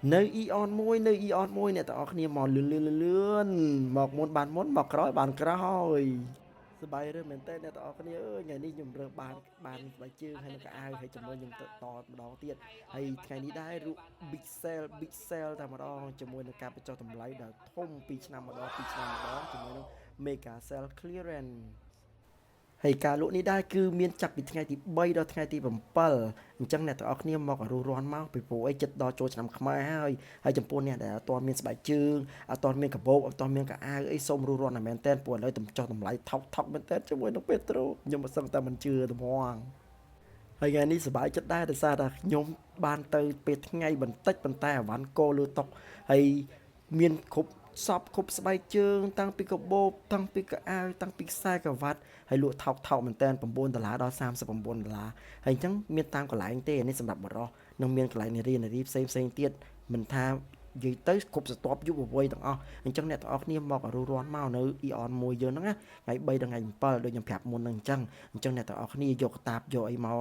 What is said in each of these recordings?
នៅ Aeon 1នៅ Aeon 1អ្នកទាំងអស់គ្នាមកលឿនលឿនលឿនមកមុនបានមុនមកក្រោយបានក្រោយសប្បាយរើសមែនតើអ្នកទាំងអស់គ្នាអើយថ្ងៃនេះខ្ញុំរើសបានបានស្បែកជើងហើយនឹងខោអាវហើយជាមួយខ្ញុំទៅតម្ដងទៀតហើយថ្ងៃនេះដែររូប big sale big sale តែម្ដងជាមួយនឹងការបញ្ចុះតម្លៃដ៏ធំ2ឆ្នាំម្ដង2ឆ្នាំម្ដងជាមួយនឹង mega sale clearance ហើយការលក់នេះដែរគឺមានចាប់ពីថ្ងៃទី3ដល់ថ្ងៃទី7អញ្ចឹងអ្នកទាំងអស់គ្នាមកឲ្យរួសរាន់មកពីព្រោះអីចិត្តដល់ចូលឆ្នាំខ្មែរហើយហើយចំពោះអ្នកដែលអត់ទាន់មានស្បែកជើងអត់ទាន់មានកាបូបអត់ទាន់មានខោអាវអីសូមរួសរាន់តែមែនតើព្រោះឥឡូវទំចុះតម្លៃថោកថោកមែនតើជាមួយនឹងពេត្រូខ្ញុំមិនសឹងតែមិនជឿត្មងហើយថ្ងៃនេះសប្បាយចិត្តដែរដោយសារតែខ្ញុំបានទៅពេលថ្ងៃបន្តិចប៉ុន្តែអវ៉ាន់កលើតុហើយមានគ្រប់សពគ្រប់ស្បែកជើងតាំងពីកាបូបតាំងពីខោអាវតាំងពីខ្សែក្រវ៉ាត់ហើយលក់ថោកថោកមែនតើ9ដុល្លារដល់39ដុល្លារហើយអញ្ចឹងមានតាមកន្លែងទេនេះសម្រាប់បរោះនឹងមានកន្លែងនារីនារីផ្សេងផ្សេងទៀតមិនថានិយាយទៅគ្រប់ស្រទាប់យុវវ័យទាំងអស់អញ្ចឹងអ្នកទាំងអស់គ្នាមកឲ្យរួសរាន់មកនៅ Aeon 1យើងហ្នឹងណាថ្ងៃ3ដល់ថ្ងៃ7ដូចខ្ញុំប្រាប់មុនហ្នឹងអញ្ចឹងអញ្ចឹងអ្នកទាំងអស់គ្នាយកកតាបយកអីមក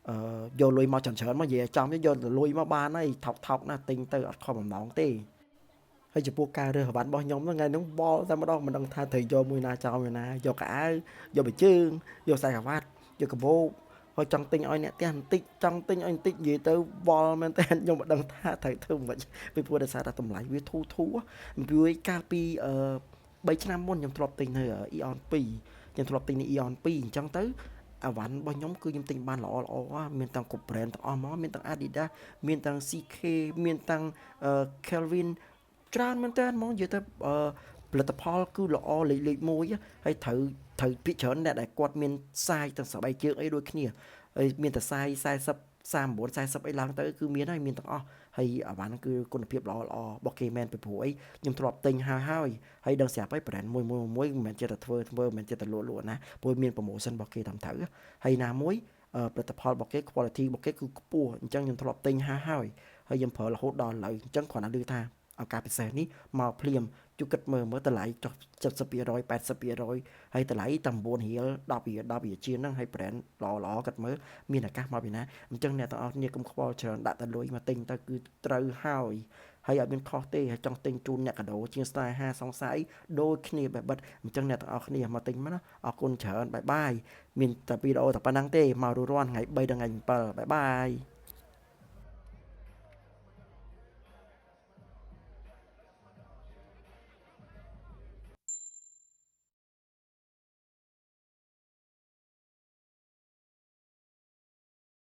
អឺយកលុយមកច្រើនច្រើនមកនិយាយឲ្យចំយកលុយមកបានហើយថោកថោកណាស់ទិញទៅអត់ខំបំណងទេហើយចំពោះការរើសអីវ៉ាន់របស់ខ្ញុំហ្នឹងថ្ងៃហ្នឹងបល់តែម្ដងមិនដឹងថាត្រូវយកមួយណាចោលមួយណាយកខោអាវយកបជើងយកខ្សែក្រវ៉ាត់យកកាបូបហើយចង់ទិញឲ្យអ្នកផ្ទះបន្តិចចង់ទិញឲ្យបន្តិចនិយាយទៅវល់មែនតើខ្ញុំមិនដឹងថាត្រូវធ្វើមិនពីព្រោះដោយសារតែតម្លៃវាធូរធូរពីព្រោះកាលពីអឺ3ឆ្នាំមុនខ្ញុំធ្លាប់ទិញនៅ Aeon 2ខ្ញុំធ្លាប់ទិញនៅ Aeon 2អញ្ចឹងទៅអវ៉ាន់របស់ខ្ញុំគឺខ្ញុំទិញបានល្អល្អមានទាំងគ្រប់ brand ទាំងអស់មកមានទាំង Adidas មានទាំង CK មានទាំង Calvin ច្រើនមែនតើហ្មងនិយាយទៅអឺផលិតផលគឺល្អលេខលេខ1ហើយត្រូវត្រូវភាគច្រើនអ្នកដែលគាត់មាន size ទាំងស្បែកជើងអីដូចគ្នាហើយមានតែ size 40 39 40អីឡើងទៅគឺមានហើយមានទាំងអស់ហើយអវ៉ាន់គឺគុណភាពល្អល្អរបស់គេមែនពីព្រោះអីខ្ញុំធ្លាប់ទិញហើយហើយហើយដឹងស្រាប់ហើយ brand មួយមួយមួយមិនមែនចេះតែធ្វើធ្វើមិនមែនចេះតែលក់លក់ណាព្រោះមាន promotion របស់គេតាមត្រូវហើយណាមួយផលិតផលរបស់គេ quality របស់គេគឺខ្ពស់អញ្ចឹងខ្ញុំធ្លាប់ទិញហើយហើយហើយខ្ញុំប្រើរហូតដល់ឥឡូវអញ្ចឹងគ្រាន់តែឮថាឱកាសពិសេសនេះមកភ្លាមជួគិតមើលមើលតម្លៃចុះ70% 80%ហើយតម្លៃតែ9រៀល10រៀល10រៀលជាងហ្នឹងហើយ brand ល្អល្អគិតមើលមានឱកាសមកពីណាអញ្ចឹងអ្នកទាំងអស់គ្នាកុំខ្វល់ច្រើនដាក់តែលុយមកទិញទៅគឺត្រូវហើយហើយអត់មានខុសទេហើយចង់ទិញជូនអ្នកកាដូជាងស្នេហាសង្ស័យដូចគ្នាបែបបិទអញ្ចឹងអ្នកទាំងអស់គ្នាមកទិញមកណាអរគុណច្រើន bye bye មានតែវីដេអូតែប៉ុណ្ណឹងទេមករួសរាន់ថ្ងៃ3ដល់ថ្ងៃ7 bye bye.